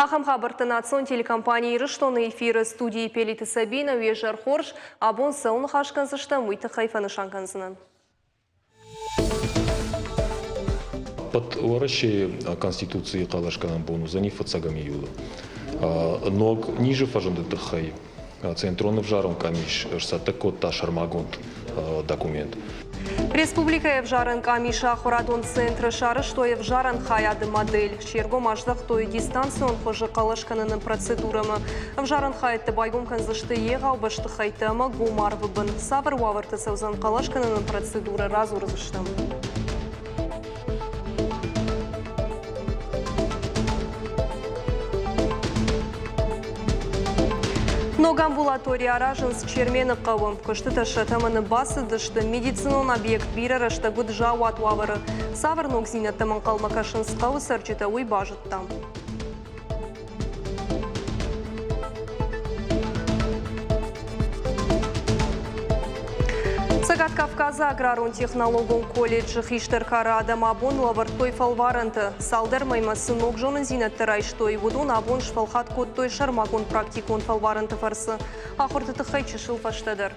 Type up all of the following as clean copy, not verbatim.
Ахӕм хабӕрттӕ национ телекомпани Ирыстоны эфиры студийы Пелиты Сабинӕ уе зӕр хорз. Абон цӕуыл ныхас кӕндзыстӕм, уый тыххӕй фӕнысан кӕндзынӕн. Ӕппӕт Уӕрӕсейы Конституцийы хъӕлӕсгӕнӕн бон уыдзӕни фыццӕгӕм июлы. Ног низы фӕзынды тыххӕй Центрон ӕвзарон къамис сцӕттӕ кодта сӕрмагонд документ. Республикӕйы ӕвзарӕн къамисы ахуырадон центры сарӕзтой ӕвзарӕн хайады модель. Се ргом аздӕхтой дистанцион хуызы хъӕлӕс кӕныны процедурӕмӕ. Ӕвзарӕн хайӕдты байгом кӕндзысты егъау бӕстыхӕйттӕ ӕмӕ гом арвы бын. Цавӕр уавӕрты цӕудзӕн хъӕлӕс кӕныны процедурӕ, радзурдзыстӕм. Ног амбулатори аразынц Чермены хъӕуы. Куыстытӕ сӕ тӕмӕны бацыдысты. Медицинон объект бирӕ рӕстӕг уыд заууат уавӕры. Цавӕр ногдзинӕдтӕм ӕнхъӕлмӕ кӕсынц хъӕуы цӕрджытӕ, уый базыдтам. Цӕгат Кавказы аграрон-технологон колледжы хистӕр кары адӕм абон лӕвӕрдтой фӕлварӕнтӕ. Цалдӕр мӕймӕ цы ног зонындзинӕдтӕ райстой, уыдон абон сфӕлхат кодтой сӕрмагонд практикон фӕлварӕнты фӕрцы. Ахуырты тыххӕй чысыл фӕстӕдӕр.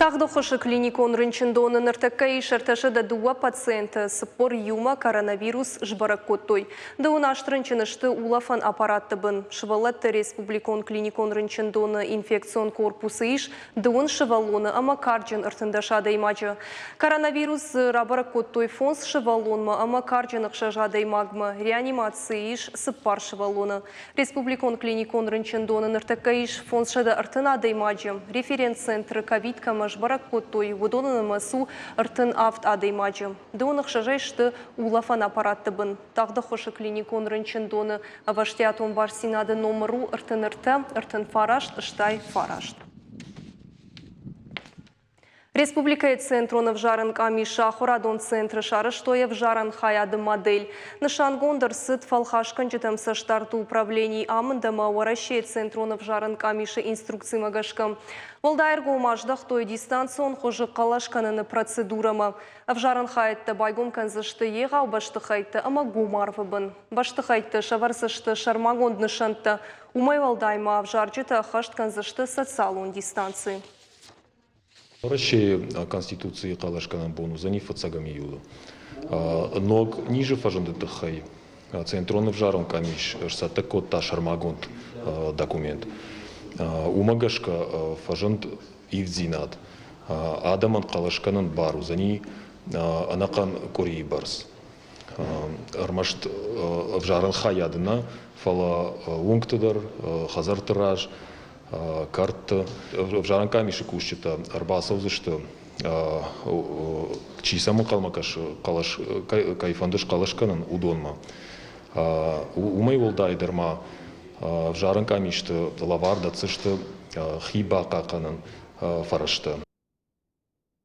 Тагъд ӕххуысы клиникон рынчындоны ныртӕккӕ ис 302 пациенты, 41-мӕ коронавирус сбӕрӕг кодтой. Дыууын аст рынчыны сты улӕфӕн аппаратты бын. Сывӕллӕтты республикон клиникон рынчындоны инфекцион корпусы ис дыууын сывӕллоны ӕмӕ карджын 13 адӕймаджы. Коронавирус дзы рабӕрӕг кодтой фондз сывӕллонмӕ ӕмӕ карджын ӕхсӕз адӕймагмӕ. Реанимацийы ис цыппар сывӕллоны. Республикон клиникон рынчындоны ныртӕккӕ ис 530 адӕймаджы. Референц-центры ковид кӕмӕ сбӕрӕг кодтой, уыдоны нымӕц у 37 адӕймаджы. Дыууын ӕхсӕзӕй сты улӕфӕн аппаратты бын. Тагъд ӕххуысы клиникон рынчындоны ӕвӕстиатон бастдзинады номыр у 33, 39, 69. Республикӕйы центрон ӕвзарӕн къамисы ахуырадон центры сарӕзтой ӕвзарӕн хайады модель. Нысангонд ӕрцыд фӕлхасгӕнджытӕм цӕстдарды управленийы амынд ӕмӕ Уӕрӕсейы центрон ӕвзарӕн къамисы инструкцимӕ гӕсгӕ. Уӕлдай ӕргом аздӕхтой дистанцион хуызы хъӕлӕс кӕныны процедурӕмӕ. Ӕвзарӕн хайӕдтӕ байгом кӕндзысты егъау бӕстыхӕйттӕ ӕмӕ гом арвы бын. Бӕстыхӕйтты сӕвӕрдзысты сӕрмагонд нысӕнттӕ. Уымӕй уӕлдай ма ӕвзарджытӕ ӕххӕст кӕндзысты социалон дистанци. Уӕрӕсейы Конституцийы хъӕлӕсгӕнӕн бон уыдзӕни фыццӕгӕм июлы. Ног низы фӕзынды тыххӕй Центрон ӕвзарон къамис сцӕттӕ кодта сӕрмагонд документ. Уымӕ гӕсгӕ фӕзынд ивддзинад. Адӕмӕн хъӕлӕс кӕнын бар уыдзӕни ӕнӕхъӕн къуырийы бӕрц. Ӕрмӕст ӕвзарӕн хайады нӕ, фӕлӕ уынгты дӕр, хӕдзӕртты раз, кӕртты. Ӕвзарӕн къамисы кусджытӕ ӕрбацӕудзысты, чи сӕм ӕнхъӕлмӕ кӕсы, хъӕлӕс кӕй фӕнды схъӕлӕс кӕнын, уыдонмӕ. Уымӕй уӕлдай дӕр ма ӕвзарӕн къамисты лӕвар дӕтдзысты хи бахъахъхъӕнӕн фӕрӕзтӕ.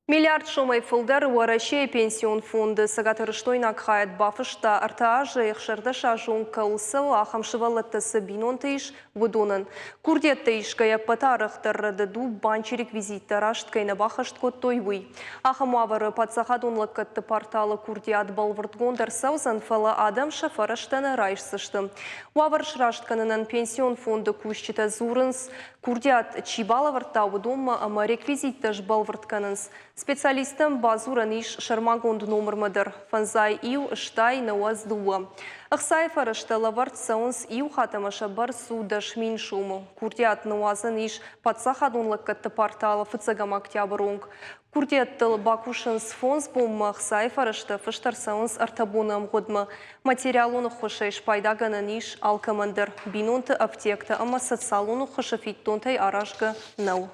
Миллиард сомӕй фылдӕр Уӕрӕсейы пенсион фонды цӕгатирыстойнаг хайад бафыста ӕртӕ азы ӕхсӕрдӕсазон кӕуыл цӕуы, ахӕм сывӕллӕттӕ цы бинонты ис, уыдонӕн. Курдиӕттӕ исгӕйӕ ӕппӕты арӕхдӕр рӕдыд у банчы реквизиттӕ раст кӕй нӕ баххӕст кодтой, уый. Ахӕм уавӕры паддзахадон лӕггӕдты порталы курдиат бӕлвырдгонд ӕрцӕудзӕн, фӕлӕ адӕм сӕ фӕрӕзтӕ нӕ райсдзысты. Уавӕр сраст кӕнынӕн пенсион фонды кусджытӕ дзурынц, курдиат чи балӕвӕрдта, уыдонмӕ ӕмӕ реквизиттӕ сбӕлвырд кӕнынц. Специалисттӕм бадзурӕн ис сӕрмагонд номырмӕ дӕр, фӕндзай иу, стай, 92. Ӕхцайы фӕрӕзтӕ лӕвӕрд цӕуынц иу хатт ӕмӕ сӕ бӕрц у 10 000 сомы. Курдиат ныуадзӕн ис паддзахадон лӕггӕдты порталы фыццӕгӕм октябры онг. Курдиӕттыл бакусынц фондз бонмӕ, ӕхцайы фӕрӕзтӕ фыст ӕрцӕуынц ӕртӕ боны ӕмгъуыдмӕ. Материалон ӕххуысӕй спайдагӕнӕн ис алкӕмӕн дӕр. Бинонты ӕфтиӕгтӕ ӕмӕ социалон ӕххуысы фиддонтӕй аразгӕ нӕу.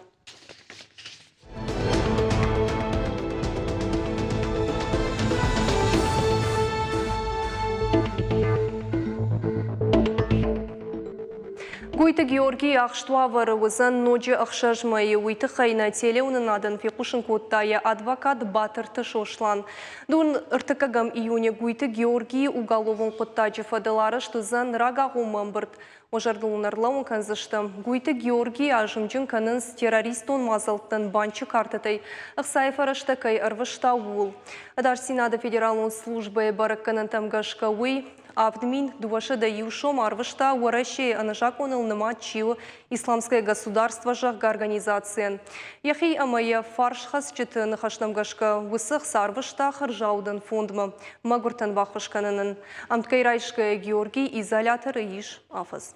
Гуйты Георгий ахст уавӕры уыдзӕн ноджы 6 мӕйы. Уый тыххӕй нӕ телеуынынадӕн фехъусын кодта йӕ адвокат Батырты Сослан. Дун ӕртыккӕгӕм июны Гуйты Георгийы уголовон хъуыддаджы фӕдыл арӕзт уыдзӕн рагагъоммӕ ӕмбырд. Уӕ зӕрдыл уын ӕрлӕууын кӕндзыстӕм, Гуйты Георгийы азымджын кӕнынц террористон мадзӕлттӕн банчы картӕтӕй ӕхцайы фӕрӕзтӕ кӕй ӕрвыста, ууыл. Ӕдасдзинады федералон службӕйы бӕрӕггӕнӕнтӕм гӕсгӕ уый 7201 сом арвыста Уӕрӕсейы ӕнӕзакъоныл нымад чи у, Исламское государство, зӕгъгӕ, организацийӕн. Йӕхи ӕмӕ йӕ фарсхӕцджыты ныхӕстӕм гӕсгӕ, уыцы ӕхца арвыста хӕрзаудӕн фондмӕ мӕгуыртӕн баххуыс кӕнынӕн. Ӕмткӕй райсгӕйӕ Георгий изоляторы ис афӕдз.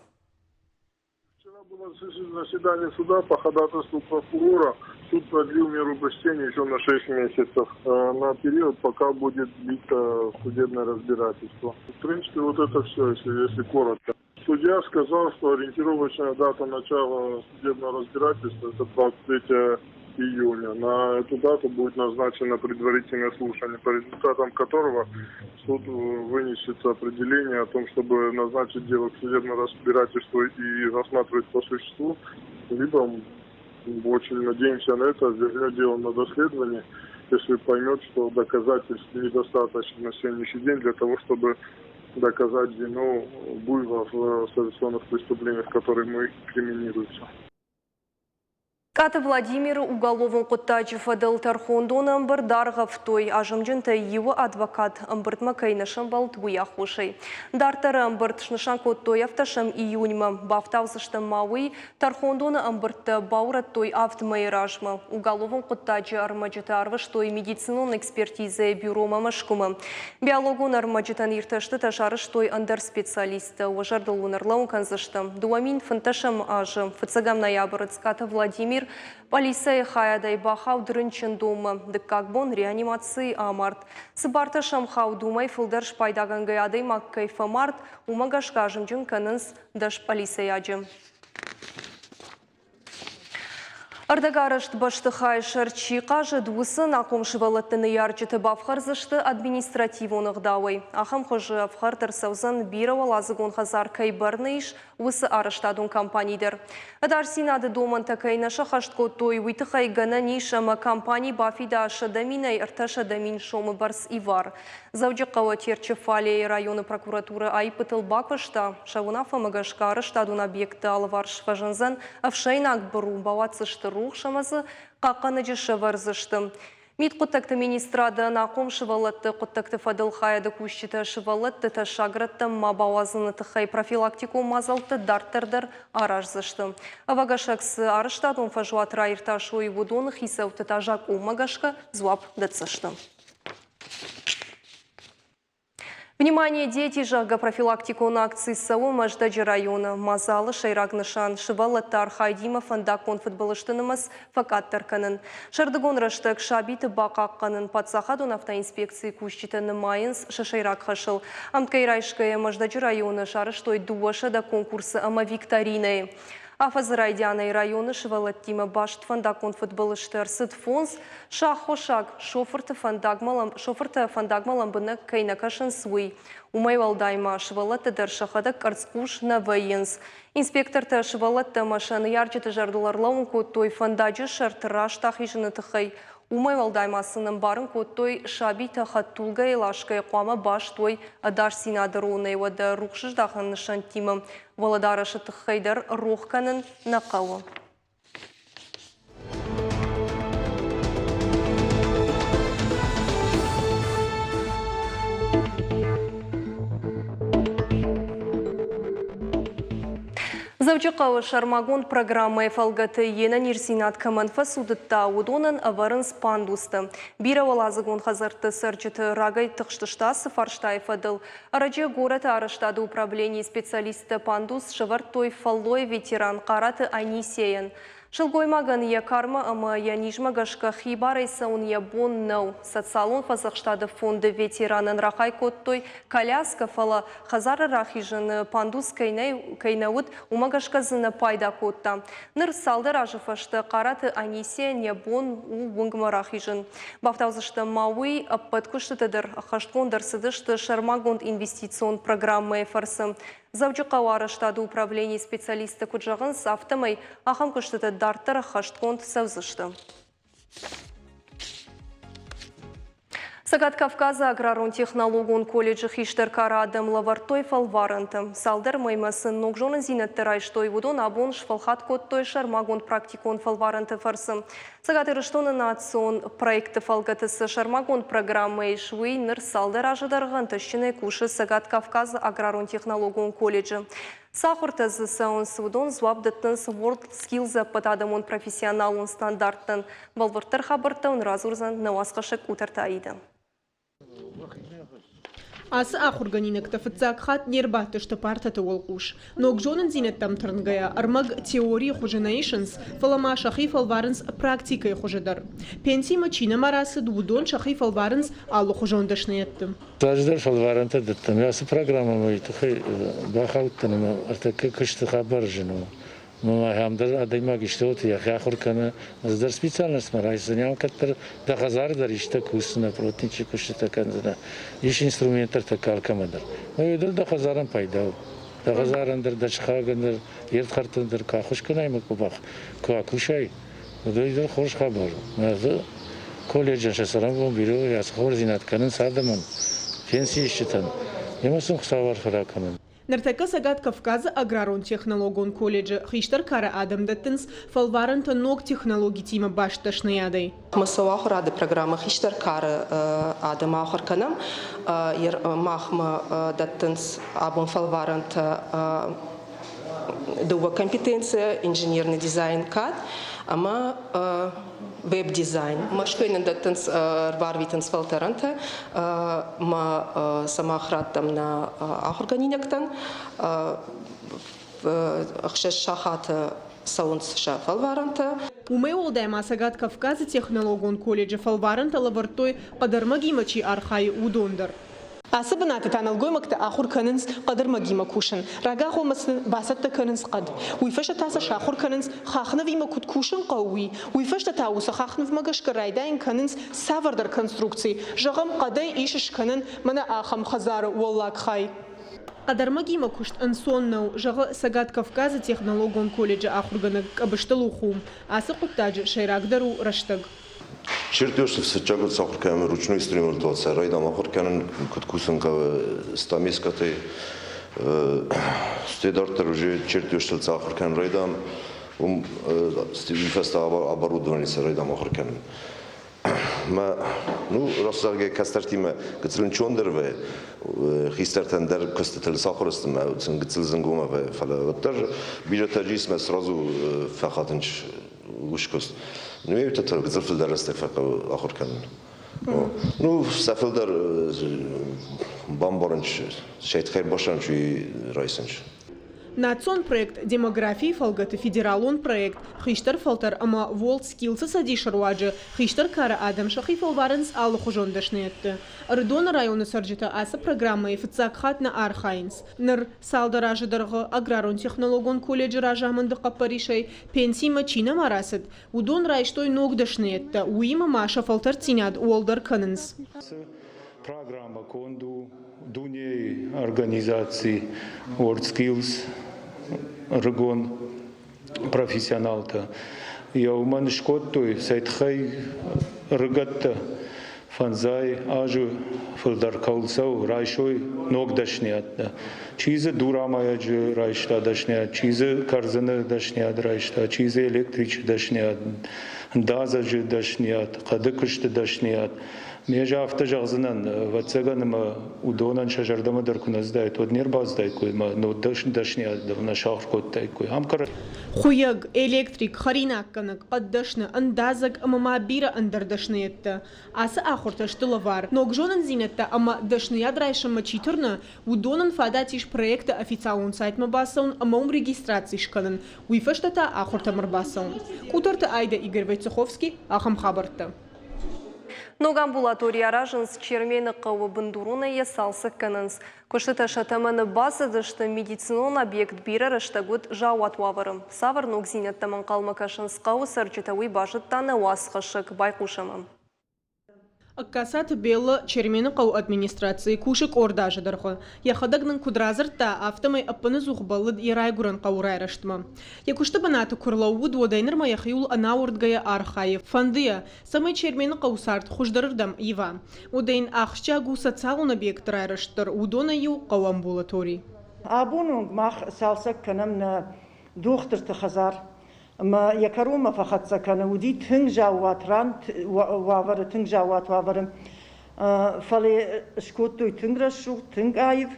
Вчера было заседание суда по ходатайству прокурора. Суд продлил меру пресечения еще на 6 месяцев, на период, пока будет длиться судебное разбирательство. В принципе, вот это все, если коротко. Судья сказал, что ориентировочная дата начала судебного разбирательства – это 23 июня. На эту дату будет назначено предварительное слушание, по результатам которого суд вынесет определение о том, чтобы назначить дело к судебному разбирательству и рассматривать по существу, либо, очень надеемся на это, вернет дело на доследование, если поймет, что доказательств недостаточно на сегодняшний день для того, чтобы доказать вину Буева в совершенных преступлениях, которые ему инкриминируются. Къаты Владимиры уголовон хъуыддаджы фӕдыл тӕрхондоны ӕмбырд аргъӕвтой, азымджынтӕй иуы адвокат ӕмбырдмӕ кӕй нӕ сӕмбӕлд, уый аххосӕй. Дарддӕры ӕмбырд снысан кодтой ӕвдӕсӕм июньмӕ. Бафтаудзыстӕм ма уый, тӕрхондоны ӕмбырдтӕ баурӕдтой авд мӕйы размӕ. Уголовон хъуыддаджы ӕрмӕджытӕ арвыстой медицинон экспертизӕйы бюромӕ Мӕскуымӕ. Биологон ӕрмӕджытӕн иртӕстытӕ сарӕзтой ӕндӕр специалисттӕ. Уӕ зӕрдыл уын ӕрлӕууын кӕндзыстӕм, 2015 азы фыццӕгӕм ноябры Цкъаты Владимир пъӕлицӕйы хайадӕй бахауд рынчындонмӕ. Дыккаг бон реанимацийы амард. Цы бартӕ сӕм хауд, уымӕй фылдӕр спайдагӕнгӕ адӕймаг кӕй фӕмард, уымӕ гӕсгӕ азымджын кӕнынц 10 пъӕлицӕйаджы. Ӕрдӕгарӕзт бӕстыхайы сӕр чи хъазыд, уыцы ӕнахъом сывӕллӕтты ныййарджыты бафхӕрдзысты административон ӕгъдауӕй. Ахӕм хуызы ӕфхӕрд ӕрцӕудзӕн, бирӕуӕладзыгон хӕдзар кӕй бӕрны ис, уыцы арӕзтадон компани дӕр. Ӕдасдзинады домӕнтӕ кӕй нӕ сӕххӕст кодтой, уый тыххӕй гӕнӕн ис, ӕмӕ компани бафида 100 000-ӕй 300 000 сомы бӕрц ивар. Дзӕуджыхъӕуы Терчы фалейы районы прокуратурӕ аиппытыл бакуыста. Сӕ уынаффӕмӕ гӕсгӕ арӕзтадон объектты алыварс фӕзындзӕн ӕфсӕйнаг быру, бауадздзысты рухс ӕмӕ дзы хъахъхъӕнӕджы сӕвӕрдзысты. Мидхъуыддӕгты министрады ӕнахъом сывӕллӕтты хъуыддӕгты фӕдыл хайады кусджытӕ сывӕллӕтты тӕссаг рӕттӕм ма бауадзыны тыххӕй профилактикон мадзӕлттӕ дарддӕр дӕр араздзысты. Ӕвӕгӕсӕг цы арӕзтадон фӕзуат раиртасой, уыдоны хицӕуттӕ та закъонмӕ гӕсгӕ дзуапп дӕтдзысты. Внимание, дети, зӕгъгӕ, профилактикон акци цӕуы Мӕздӕджы районы. Мадзалы сӕйраг нысан сывӕллӕтты архайдимӕ фӕндаггон фыдбылызты нымӕц фӕкъаддӕр кӕнын. Сӕрдыгон рӕстӕг сабиты бахъахъхъӕнын паддзахадон автоинспекцийы кусджытӕ нымайынц сӕ сӕйраг хӕсыл. Ӕмткӕй райсгӕйӕ Мӕздӕджы районы сарӕзтой 200 конкурсы ӕмӕ викторинӕйы. Афӕдзы райдианӕй районы сывӕллӕттимӕ баст фӕндаггон фыдбылызты ӕрцыд фондз, сӕ аххосаг шофырты фӕндагмӕ, шофыртӕ фӕндагмӕ лӕмбынӕг кӕй нӕ кӕсынц, уый. Уымӕй уӕлдай ма сывӕллӕттӕ дӕр сӕхӕдӕг къӕрцхъус нӕ вӕййынц. Инспектортӕ сывӕллӕттӕ ӕмӕ сӕ ныййарджыты зӕрдыл ӕрлӕууын кодтой фӕндаджы сӕрты раст ахизыны тыххӕй. Уымӕй уӕлдай ма сын ӕмбарын кодтой, сабитӕ хӕдтулгӕйы ласгӕйӕ хъуамӕ баст уой ӕдасдзинады ронӕй, уӕдӕ рухсыздахӕн нысӕнттимӕ уӕлӕдарӕсы тыххӕй дӕр рох кӕнын нӕ хъӕуы. Дзӕуджыхъӕуы сӕрмагонд программӕйы фӕлгӕты йе нӕниздзинад кӕмӕн фӕцудыдта, уыдонӕн ӕвӕрынц пандустӕ. Бирӕуӕладзыгон хӕдзӕртты цӕрджыты рагӕй тыхстысты ацы фарстайы фӕдыл. Ӕрӕджы горӕты арӕзтады управленийы специалисттӕ пандус сӕвӕрдтой фӕллойы ветеран Хъараты Анисияйӕн. Сылгоймагӕн йӕ кармӕ ӕмӕ йӕ низмӕ гӕсгӕ хибарӕй цӕуын йӕ бон нӕу. Социалон фӕдзӕхстады фонды ветеранӕн рахай кодтой коляскӕ, фӕлӕ хӕдзары рахизыны пандус кӕй нӕ, кӕй нӕ уыд, уымӕ гӕсгӕ дзы нӕ пайда кодта. Ныр цалдӕр азы фӕстӕ Хъараты Анисияйӕн йӕ бон у уынгмӕ рахизын. Бафтаудзыстӕм ма уый, ӕппӕт куыстытӕ дӕр ӕххӕстгонд ӕрцыдысты сӕрмагонд инвестицион программӕйы фӕрцы. Дзӕуджыхъӕуы арӕзтады управленийы специалисттӕ куыд зӕгъынц, афтӕмӕй ахӕм куыстытӕ дарддӕр ӕххӕстгонд цӕудзысты. Цӕгат Кавказы аграрон-технологон колледжы хистӕр кары адӕм лӕвӕрдтой фӕлварӕнтӕ. Цалдӕр мӕймӕ сын ног зонындзинӕдтӕ райстой, уыдон абон сфӕлхат кодтой сӕрмагонд практикон фӕлварӕнты фӕрцы. Цӕгат Ирыстоны национ проекты фӕлгӕты цы сӕрмагонд программӕ ис, уый ныр цалдӕр азы дӕргъы ӕнтыстджынӕй кусы Цӕгат Кавказы аграрон-технологон колледжы. Цы ахуыртӕ дзы цӕуынц, уыдон дзуапп дӕттынц WorldSkills ӕппӕтадӕмон профессионалон стандарттӕн. Бӕлвырддӕр хабӕрттӕ уын радзурдзӕн нӕ уацхӕссӕг Къутӕрты Аидӕ. Ацы ахуыргӕнинӕгтӕ фыццаг хатт не рбадтысты партӕты уӕлхъус. Ног зонындзинӕдтӕм тырнгӕйӕ ӕрмӕг теорийы хуызы нӕ исынц, фӕлӕ ма сӕхи фӕлварынц практикӕйы хуызы дӕр. Пенсимӕ чи нӕма рацыд, уыдон сӕхи фӕлварынц алыхуызон дӕсныйӕдты. Раздӕр фӕлварӕнтӕ дӕттӕм. Ацы программӕмӕ тыххӕй бахаудтӕн ӕмӕ ӕртӕккӕ куысты хабар зын у. Мӕ ахӕм дӕр адӕймаг истӕуылты йӕхи ахуыр кӕны. Ӕз дӕр специальностмӕ райсдзынӕн, кӕддӕр дӕ хӕдзары дӕр исты кусдзынӕ, плотничы куыстытӕ кӕндзынӕ. Ис инструменттӕ ӕртӕккӕ алкӕмӕ дӕр. Уый дӕр дӕ хӕдзарӕн пайда у. Дӕ хӕдзарӕн дӕр, дӕ сыхагӕн дӕр, йе рдхӕрдтӕн дӕр куы ӕххуыс кӕнай ӕмӕ куы акусай, уый дӕр хорз хабар у. Колледжӕн сӕ цӕрӕнбон бирӕ у, ацы хорздзинад кӕнынц адӕмӕн, пенсиисджытӕн. Ӕмӕ сын Хуыцау арфӕ ракӕнӕд. Ныртӕккӕ Цӕгат Кавказы аграрон-технологон колледжы хистӕр кары адӕм дӕттынц фӕлварӕнтӕ ног технологитимӕ баст дӕсныйадӕй. Мӕ ахуырады программӕ хистӕр кары адӕм ахуыр кӕнӕм. Махмӕ дӕттынц абон фӕлварӕнтӕ дыууӕ компетенцийӕ инженерный дизайн кад ӕмӕ веб-дизайн. Мӕскуыйы нын дӕттынц, ӕрбарвитынц фӕлтӕрӕнтӕ ӕмӕ сӕ мах раттӕм нӕ ахуыргӕнинӕгтӕн. Ӕхсӕз сахаты цӕуынц сӕ фӕлварӕнтӕ. Уымӕй уӕлдай ма Цӕгат Кавказы технологон колледжы фӕлварӕнтӕ лӕвӕрдтой, хъӕдӕрмӕгимӕ чи архайы, уыдон дӕр. Ацы бынаты та нӕлгоймӕгтӕ ахуыр кӕнынц хъӕдӕрмӕгимӕ кусын, рагагъоммӕ сын бацӕттӕ кӕнынц хъӕд. Уый фӕстӕ та сӕ сахуыр кӕнынц, хахнывимӕ куыд кусын хъӕуы, уый. Уый фӕстӕ та уыцы хахнывмӕ гӕсгӕ райдайын кӕнынц цавӕрдӕр конструкци. Зӕгъӕм, хъӕдӕй ис скӕнӕн мӕнӕ ахӕм хӕдзары уӕллаг хай. Хъӕдӕрмӕгимӕ куыст ӕнцон нӕу, зӕгъы Цӕгат Кавказы технологон колледжы ахуыргӕнӕг Къӕбысты Луху. Ацы хъуыддаджы сӕйрагдӕр у рӕстӕг. Чертежты фыццаг сахуыр кӕнын ручной инструментыл сӕ ахуыр кӕнын, куыд кусын хъӕуы стамескӕтӕй. Стӕй дарддӕр уже чертежтыл ахуыр кӕнын райдам, уым фӕстӕ оборудование сӕ райдам ахуыр кӕнын. Мӕ, ну, раст зӕгъгӕ, кӕстӕртимӕ гыццыл ӕнцондӕр вӕййы, хистӕртӕн дӕр куыстытыл сахуыр сты мӕ сын гыццыл зынгомӕ вӕййы, фӕлӕ уӕддӕр бирӕтӕ джисмӕ сразу фӕхатынц ускуыст. Ну, еутӕ гыццыл фылдӕр рӕстӕг фӕхъӕуы ахуыр кӕнын. Ну, сӕ фылдӕр бамбарын, сӕ тыххӕй басан чи райсынч. Национ проект «Демографийы» фӕлгӕты федералон проект «Хистӕр фӕлтӕр» ӕмӕ WorldSkills-ы цӕдисы руаджы хистӕр кары адӕм сӕхи фӕлварынц алыхуызон дӕсныйӕдты. Ӕрыдоны районы цӕрджытӕ ацы программӕйы фыццаг хатт нӕ архайынц. Ныр цалдӕр азы дӕргъы аграрон-технологон колледжы разамынды хъӕппӕрисӕй пенсимӕ чи нӕма рацыд, уыдон райстой ног дӕсныйӕдтӕ, уыимӕ ма сӕ фӕлтӕрддзинад уӕлдӕр кӕнынц. Программӕ конд у дунейы организаци WorldSkills ӕрыгон профессионалтӕ. Йӕ уымӕн скодтой, сӕ тыххӕй ӕрыгӕттӕ фӕндзай азы фылдӕр кӕуыл цӕуы, райсой ног дӕсниӕдтӕ. Чи дзы дурамайӕджы райста дӕсниад, чи дзы кӕрдзыны дӕсниад райста, чи дзы электричы дӕсниад, ӕндадзӕджы дӕсниад, хъӕды куысты дӕсниад. Ме ӕз афтӕ зӕгъдзынӕн, ӕвӕццӕгӕн ӕмӕ уыдонӕн сӕ зӕрдӕмӕ дӕр куы нӕ цыдаид, уӕд не рбацыдаиккой ӕмӕ ног дӕсниад нӕ сахуыр кодтаиккой. Ам Хуыйӕг, электрик, хӕринаггӕнӕг, хъӕддӕсны, ӕндадзӕг ӕмӕ ма бирӕ ӕндӕр дӕсныйӕдтӕ. Ацы ахуыртӕ сты лӕвар. Ног зонындзинӕдтӕ ӕмӕ дӕсныйад райсынмӕ чи тырны, уыдонӕн фадат ис проекты официалон сайтмӕ бацӕуын ӕмӕ уым регистраци скӕнын, уый фӕстӕ та ахуыртӕм ӕрбацӕуын. Къутӕрты Айдӕ, Игорь Войцеховский, ахӕм хабӕрттӕ. Ног амбулатори аразынц Чермены хъӕуы бындуронӕй йӕ цалцӕг кӕнынц. Куыстытӕ сӕ тӕмӕны бацыдысты, медицинон объект бирӕ рӕстӕг уыд заууат уавӕры. Цавӕр ногдзинӕдтӕм ӕнхъӕлмӕ кӕсынц хъӕуы цӕрджытӕ, уый базыдта нӕ уацхӕссӕг. Байхъусӕм ӕм. Ӕгкацаты Беллӕ Чермены хъӕуы администрацийы кусы къорд азы дӕргъы. Йӕхӕдӕг нын куыд радзырдта, афтӕмӕй ӕппынӕдзух бӕллыд йӕ райгуырӕн хъӕуы райрӕзтмӕ. Йӕ куысты бынаты куы рлӕууыд, уӕдӕй нырмӕ йӕхиуыл ӕнауӕрдгӕйӕ архайы, фӕнды йӕ, цӕмӕй Чермены хъӕуы цард хуыздӕрырдӕм ива. Уӕдӕ йын ахсджиаг у социалон объектты райрӕзт дӕр, уыдонӕй иу хъӕуы амбулатори. Абоны онг мах цалцӕг кӕнӕм нӕ дохтырты хӕдзар ӕмӕ йӕ кӕронмӕ фӕхӕццӕ кӕны. Уыди тынг заууат ран уавӕры, тынг заууат уавӕры. Фӕлӕ скодтой тынг рӕсугъд, тынг аив.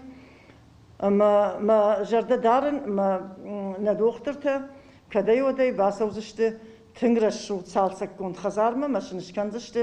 Ӕмӕ мӕ зӕрдӕ дарын, ӕмӕ нӕ дохтыртӕ кӕдӕй-уӕдӕй бацӕудзысты тынг рӕсугъд цалцӕггонд хӕдзармӕ ӕмӕ сын скӕндзысты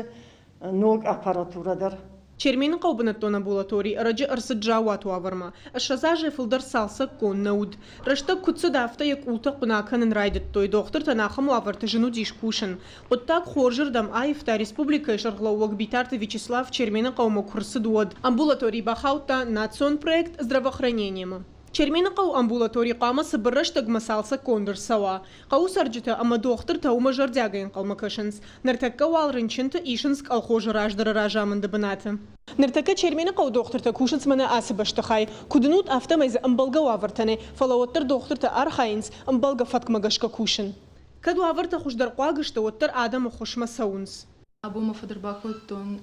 ног аппаратурӕ дӕр. Чермены хъӕуы бынӕттон амбулатори ӕрӕджы ӕрцыд заууат уавӕрмӕ. 20 азӕй фылдӕр цалцӕггонд нӕ уыд. Рӕстӕг куыд цыд, афтӕ йӕ къултӕ хъуына кӕнын райдыдтой. Дохтыртӕн ахӕм уавӕрты зын уыдис кусын. Хъуыддаг хорзырдӕм аивта республикӕйы сӕргълӕууӕг Битарты Вячеслав Чермены хъӕумӕ куы рцыд, уӕд. Амбулаторий бахаудта национ проект «Здравоохранение»-мӕ. Чермены хъӕуы амбулатори хъуамӕ цыбыр рӕстӕгмӕ цалцӕггонд ӕрцӕуа. Хъӕуы цӕрджытӕ ӕмӕ дохтыртӕ уымӕ зӕрдиагӕй ӕнхъӕлмӕ кӕсынц. Ныртӕккӕ уал рынчынты исынц колхозы раздӕры разамынды бынаты. Ныртӕккӕ Чермены хъӕуы дохтыртӕ кусынц мӕнӕ ацы бӕстыхай. Куыд уынут, афтӕмӕй дзы ӕмбӕлгӕ уавӕртӕ нӕй, фӕлӕ уӕддӕр дохтыртӕ архайынц ӕмбӕлгӕ фӕткмӕ гӕсгӕ кусын. Кӕд уавӕртӕ хуыздӕрхъуаг сты, уӕддӕр адӕмы ххуысмӕ цӕуынц. Абон мӕ фыд ӕрбакодтон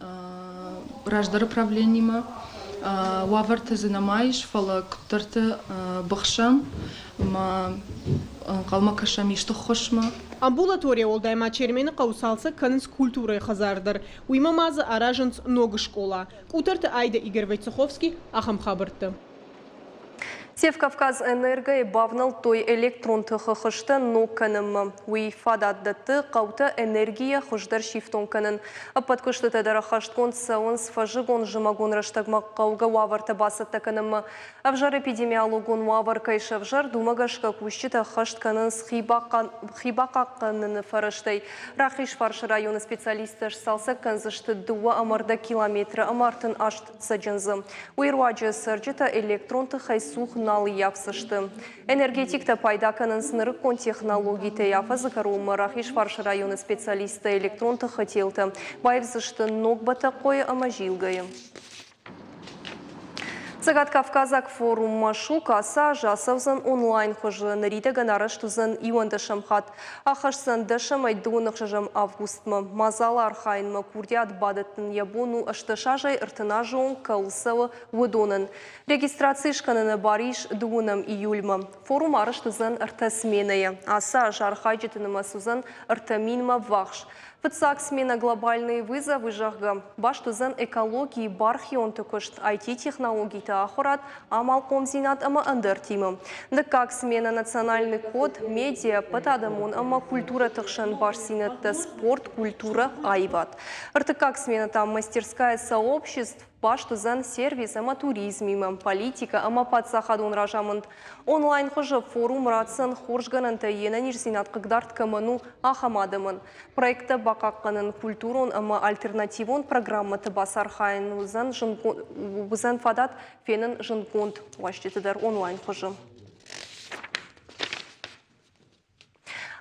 раздӕры правленимӕ. Уавӕртӕ дзы нӕма ис, фӕлӕ куыддӕрты быхсӕм ӕмӕ ӕнхъӕлмӕ кӕсӕм исты ххуысмӕ. Амбулаторийӕ уӕлдай ма Чермены хъӕуы цалцӕг кӕнынц культурӕйы хӕдзар дӕр. Уыимӕ ма дзы аразынц ног скъола. Къутӕрты Айдӕ Игорь Войцеховский ахӕм хабӕрттӕ. Севкавказэнерго-йы бавнӕлдтой электрон тыхы хызтӕ ног кӕнынмӕ. Уый фадат дӕтты хъӕутӕ энергийӕ хуыздӕр сифтонг кӕнын. Ӕппӕт куыстытӕ дӕр ӕххӕстгонд цӕуынц фӕззыгон-зымӕгон рӕстӕгмӕ хъӕугӕ уавӕртӕ бацӕттӕ кӕнынмӕ. Ӕвзӕр эпидемиологон уавӕр кӕй сӕвзӕрд, уымӕ гӕсгӕ кусджытӕ ӕххӕст кӕнынц хибахъахъхъӕныны фӕрӕзтӕй. Рахизфарсы районы специалисттӕ сцалцӕг кӕндзысты 2,5 километры ӕмӕ 38 цӕджындзы. Уый руаджы цӕрджытӕ электрон тыхӕй цух нал ӕййафдзысты. Энергетиктӕ пайда кӕнынц нырыккон технологитӕй. Афӕдзы кӕронмӕ Рахизфарсы районы специалисттӕ электрон тыхы телтӕ баивдзысты ног Бӕтӕхъойы ӕмӕ Зилгӕйы. Цӕгат-Кавказаг форум Машук ацы аз ацӕудзӕн онлайн хуызы. Ныридӕгӕн арӕзт уыдзӕн иуӕндӕсӕм хатт. Ахӕсдзӕн дӕсӕмӕй дыууын ӕхсӕзӕм августмӕ. Мадзалы архайынмӕ курдиат бадӕттын йӕ бон у 18 азӕй 30 азы онг кӕуыл цӕуы, уыдонӕн. Регистраци скӕныны бар ис дыууынӕм июльмӕ. Форум арӕзт уыдзӕн ӕртӕ сменӕйӕ. Ацы аз архайджыты нымӕц уыдзӕн 3000-мӕ ввахс. Фыццаг смена «Глобальные вызовы», зӕгъгӕ, баст уыдзӕн экологийы, бархионты куыст, IT-технологиты ахуырад, амалхъомдзинад ӕмӕ ӕндӕртимӕ. Дыккаг смена «Национальный код», медиа, ӕппӕтадӕмон ӕмӕ культурӕты хсӕн бастдзинӕдтӕ, спорт, культурӕ, аивад. Ӕртыккаг смена та «Мастерская сообществ», баст уыдзӕн сервис ӕмӕ туризмимӕ, политикӕ ӕмӕ паддзахадон разамынд. Онлайн хуызы форум ратдзӕн хорз гӕнӕнтӕ йе нӕниздзинад хъыгдард кӕмӕн у, ахӕм адӕмӕн. Проекттӕ бахъахъхъӕнын, культурон ӕмӕ альтернативон программӕты бацархайын уыдзӕн фадат фенын зындгонд уазджыты дӕр онлайн хуызы.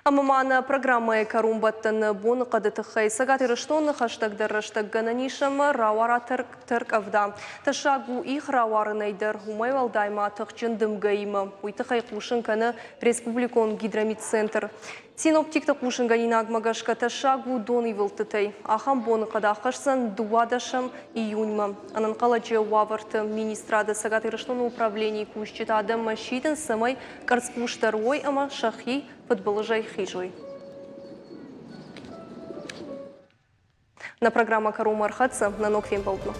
Ӕмӕ ма нӕ программӕйы кӕронбӕттӕны боныхъӕды тыххӕй Цӕгат Ирыстоны хӕстӕгдӕр рӕстӕг гӕнӕн ис ӕмӕ рауара тӕркъӕвда. Тӕссаг у их рауарынӕй дӕр, уымӕй уӕлдай ма тыхджын дымгӕимӕ. Уый тыххӕй хъусын кӕны республикон гидрометцентр. Синоптикты хъусынгӕнинагмӕ гӕсгӕ тӕссаг у донивылдтытӕй. Ахӕм боныхъӕд аххӕсдзӕн 12 июньмӕ. Ӕнӕнхъӕлӕджы уавӕрты министрады Цӕгат Ирыстоны управленийы кусджытӕ адӕммӕ сидынц, цӕмӕй къӕрцхъусдӕр уой ӕмӕ сӕхи фыдбылызӕй хизой. Нӕ программӕ кӕронмӕ ӕрхӕццӕ. Нӕ ног фембӕлдмӕ.